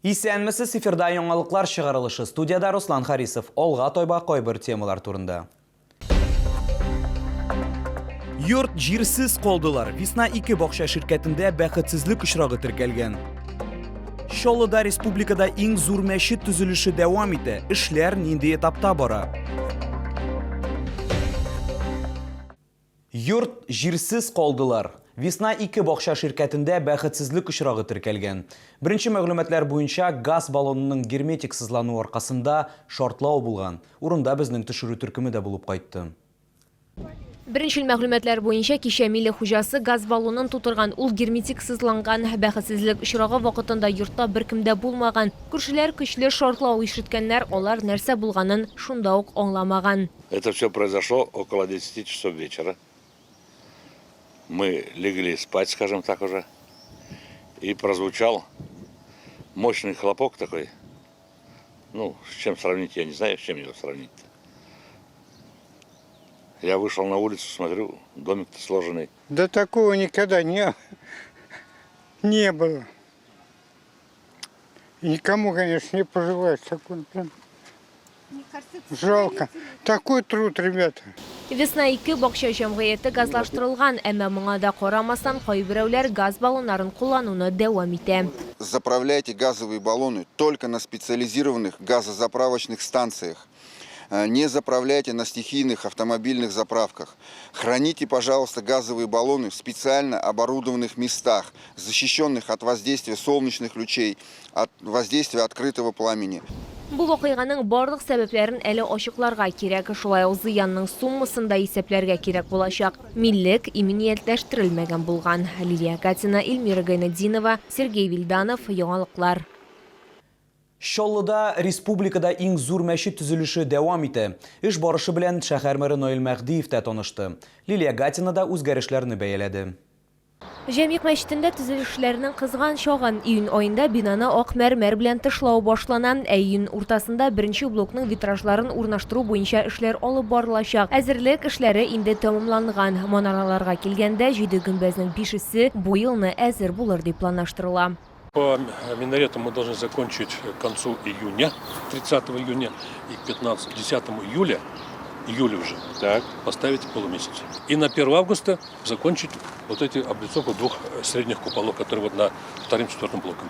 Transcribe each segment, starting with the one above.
Исәнмесез, эфирда яңалыклар чыгарылышы. Студиядә Руслан Харисов. Алга тайба кайбер темалар турында. Йорт җирсез калдылар. Весна 2 бакча ширкәтендә бәхетсезлек очрагы теркәлгән. Чаллыда республикада иң зур мәчет төзелеше дәвам итә. Эшләр нинди этапта бара? Йорт җирсез калдылар. Весна 2 бакча ширкәтендә бәхетсезлек очрагы теркәлгән. Беренче мәгълүматлар буенча, газ баллонының герметик сызлануы аркасында шартлау булган. Урында безнең төшерү төркеме дә булып кайтты. Беренчел мәгълүматлар буенча, кичә милек хуҗасы газ баллонын тутырган, ул герметик сызланган. Бәхетсезлек очрагы вакытында йортта беркем дә булмаган. Күршеләр көчле шартлау ишеткәннәр, алар нәрсә булганын шунда ук аңламаган. Это все произошло около 10 часов вечера. Мы легли спать, скажем так уже. И прозвучал мощный хлопок такой. Ну, с чем сравнить, я не знаю, с чем его сравнить-то. Я вышел на улицу, смотрю, домик-то сложенный. Да такого никогда не было. Никому, конечно, не пожелаешь такой. Прям жалко. Такой труд, ребята. Весна 2 бакча җәмгыяте газлаштырылган, әмма моңа да карамастан, кайберәүләр газ баллоннарын куллануны дәвам итә. Заправляйте газовые баллоны только на специализированных газозаправочных станциях. Не заправляйте на стихийных автомобильных заправках. Храните, пожалуйста, газовые баллоны в специально оборудованных местах, защищенных от воздействия солнечных лучей, от воздействия открытого пламени. Бу вакыйганың барлык сәбәпләрен әле ачыкларга кирәк. Шулай ук зыянның суммасын да исәпләргә кирәк булачак. Милек иминиятләштерелмәгән булган. Лилия Гатина, Эльмира Гайнетдинова, Сергей Вильданов, Яңалыклар. Чаллыда республикада иң зур мәчет төзелеше дәвам итә. Эш барышы белән шәһәр мэры Наил Мәһдиев тә танышты. Лилия Гатина да үзгәрешләрне бәяләде. Җәмигъ мәчетендә төзелешләрнең кызган чагы. Июнь аенда бинаны ак мәрмәр белән тышлау башлана, ә июнь уртасында беренче блокның витражларын урнаштыру буенча эшләр алып барылачак. Әзерлек эшләре инде тәмамланган. Манараларга килгәндә, җиде гөмбәзнең бишесе бу елны әзер булыр дип планлаштырыла. По минаретам мы должны закончить к концу июня, 30 июня и к 15, 10 июля, июля уже, так. Поставить полумесяц. И на 1 августа закончить вот эти облицовку двух средних куполов, которые вот на вторым, четвертым блоком.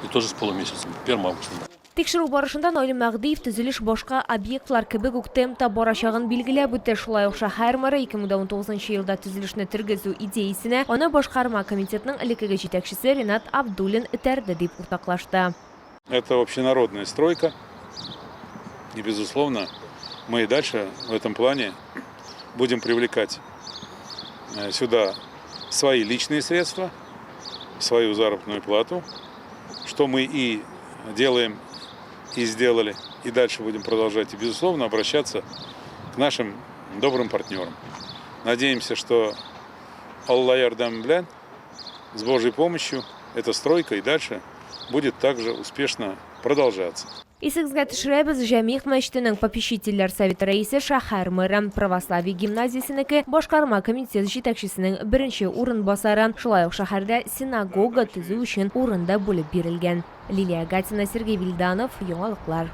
И тоже с полумесяцем, 1 августа. Тикшерү барышында Наил Мәһдиев төзелеш башка объектлар кебек үк темпта барачагын билгеләп үтте. Шулай ук шәһәр мэры 2019 елда төзелешне тергезү идеясенә аны башкарма комитетның элеккеге җитәкчесе Ренат Абдуллин этәрде, дип уртаклашты. Это общенародная стройка. И, безусловно, мы и дальше в этом плане будем привлекать сюда свои личные средства, свою заработную плату, что мы и делаем, и сделали, и дальше будем продолжать, и, безусловно, обращаться к нашим добрым партнерам. Надеемся, что Алла ярдәме белән, с Божьей помощью, эта стройка и дальше будет также успешно продолжаться. Исегезгә төшерәбез, Җәмигъ мәчетенең попечительләр советы рәисе шәһәр мэры, православие гимназиясенеке башкарма комитет җитәкчесенең беренче урынбасары, шулай ук шәһәрдә синагога төзү өчен урын да бүлеп бирелгән. Лилия Гатина, Сергей Вильданов, Яңалыклар.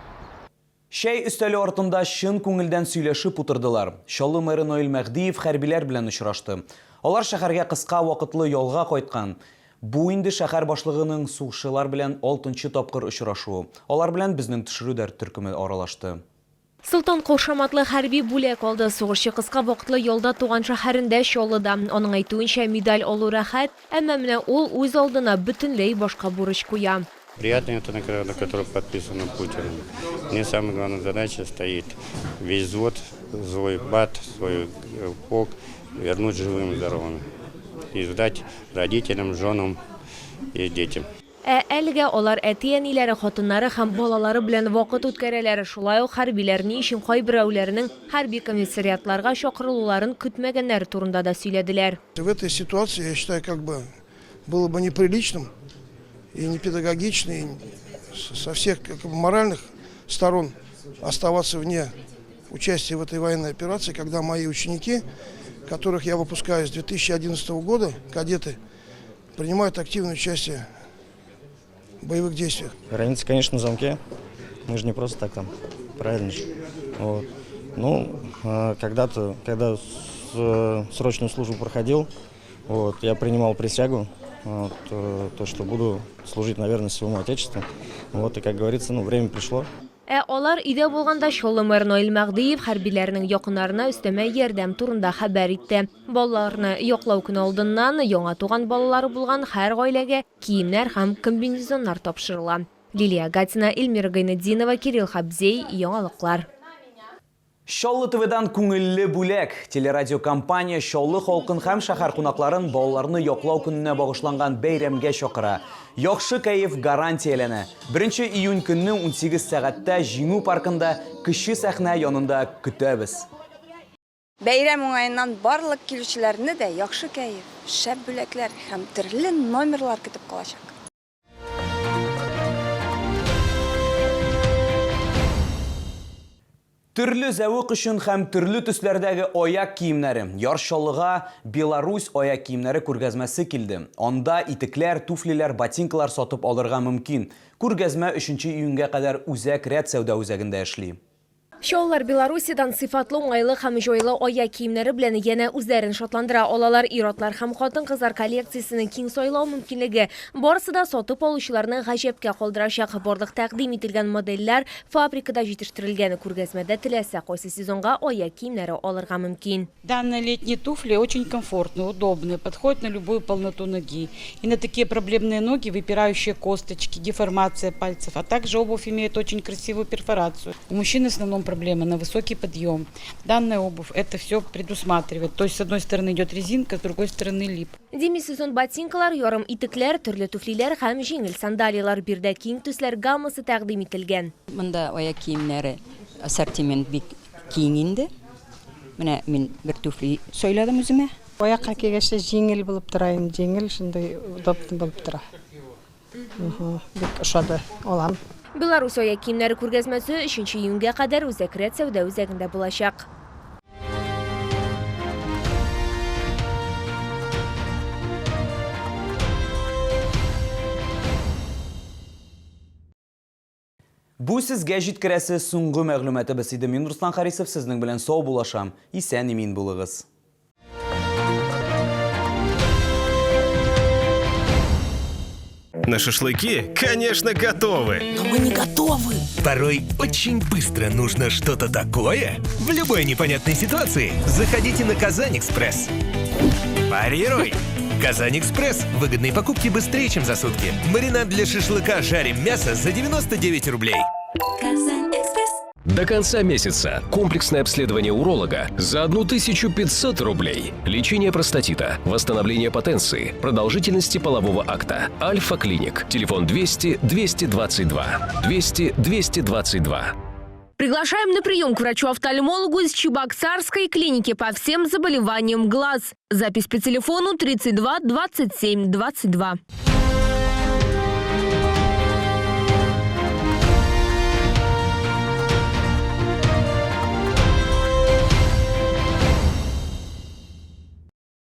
Чәй өстәле артында чын күңелдән сөйләшеп утырдылар. Чаллы мэры Наил Мәһдиев хәрбиләр белән очрашты. Алар шәһәргә кыска вакытлы ялга кайткан. Бу инде шәһәр башлыгының сугышчылар белән алтынчы тапкыр очрашуы. Алар белән безнең төшерү дәр төркеме аралашты. Солтан кушаматлы хәрби бүләк алды. Сугышчы кыска вакытлы ялда туган шәһәрендә, Чаллыда. Аның әйтүенчә, медаль алу рәхәт, әмма менә ул үз алдына бөтенләй башка бурыч куя. Приятная эта награда, которая подписана Путиным. Мне самая главная задача стоит весь взвод, свой бат, свой полк вернуть живым и здоровыми. И сдать родителям, женам и детям. Ә әлегә алар әти-әниләре, хатыннары һәм балалары белән вакыт үткәрәләр. Шулай ук хәрбиләр ни өчен кайберәүләренең хәрби комиссариатларга чакырылуларын көтмәгәннәре турында да сөйләделәр. В этой ситуации, я считаю, как бы было бы неприличным и непедагогично, и со всех как бы моральных сторон оставаться вне участия в этой военной операции, когда мои ученики, которых я выпускаю с 2011 года, кадеты, принимают активное участие боевых действиях. Граница, конечно, на замке. Мы же не просто так там, правильно же. Вот. Ну, когда-то, когда срочную службу проходил, вот, я принимал присягу, вот, то, что буду служить на верность своему Отечеству. Вот, и, как говорится, ну, время пришло. Ә алар өйдә булганда Чаллы мэры Наил Мәһдиев хәрбиләрнең якыннарына өстәмә ярдәм турында хәбәр итте. Балаларны яклау көне алдыннан яңа туган балалары булган һәр гаиләгә киемнәр һәм комбинезоннар тапшырыла. Лилия Гатина, Эльмира Гайнетдинова, Кирилл Хабзей, Яңалыклар. Чаллы ТВдан күңелле бүләк. Телерадиокомпания Чаллы халкын һәм шәһәр кунакларын балаларны яклау көненә багышланган бәйрәмгә чакыра. Яхшы кәеф гарантияләнә. 1 июнь көнне 18 сәгатьтә Җиңү паркында кече сәхнә янында көтәбез. Бәйрәм уңаеннан барлык килүчеләрне дә яхшы кәеф, шәп бүләкләр һәм төрле номерлар көтеп калачак. Төрле зәвык өчен һәм төрле төсләрдәге аяк киемнәре. Яр Чаллыга Беларусь аяк киемнәре күргәзмәсе килде. Анда итекләр, туфлиләр, ботинкалар сатып алырга мөмкин. Күргәзмә 3 июньгә кадәр Үзәк рәт сәүдә үзәгендә эшли. Чаллылар Белоруссиядән сыйфатлы, уңайлы һәм җайлы аяк киемнәре белән янә үзләрен шатландыра алалар. Ир-атлар һәм хатын-кызлар коллекциясенең киң сайлау мөмкинлеге. Барысы да сатып алучыларны гаҗәпкә калдырачак. Барлык тәкъдим ителгән модельләр фабрикада җитештерелгән. Күргәзмәдә теләсә кайсы сезонга аяк киемнәре алырга мөмкин. Данные летние туфли очень комфортные, удобные, подходят на любую полноту ноги. И на такие проблемные ноги, выпирающие косточки, деформация пальцев, а также обувь имеет очень красивую перфорацию. У мужчин в основном проблемы на высокий подъем. Данная обувь это все предусматривает. То есть с одной стороны идет резинка, с другой стороны лип. Демисезон ботинкалар, ярым итекләр, төрле туфлиләр һәм җиңел сандалияләр биредә киң төсләр гаммасы тәкъдим ителгән. Монда аяк киемнәре ассортимент бик киң инде. Менә мин бер туфли сайладым үземә. Аякка кигәч җиңел булып тора инде, җиңел, шундый удобный булып тора. Бик ошады, алам. Беларусь аяк киемнәре күргәзмәсе 3 июньгә кадәр Үзәк рәт сәүдә үзәгендә булачак. Бу сезгә җиткерәсе соңгы мәгълүматыбыз иде. Мин Руслан Харисов сезнең белән саубуллашам. Исән-имин булыгыз. На шашлыки, конечно, готовы. Но мы не готовы. Порой очень быстро нужно что-то такое. В любой непонятной ситуации заходите на Казань-Экспресс. Парируй! Казань-Экспресс. Выгодные покупки быстрее, чем за сутки. Маринад для шашлыка «Жарим мясо» за 99 рублей. Казань-Экспресс. До конца месяца комплексное обследование уролога за 1500 рублей. Лечение простатита, восстановление потенции, продолжительности полового акта. Альфа-клиник. Телефон 200 222. 200 222. Приглашаем на прием к врачу-офтальмологу из Чебоксарской клиники по всем заболеваниям глаз. Запись по телефону 32 27 22.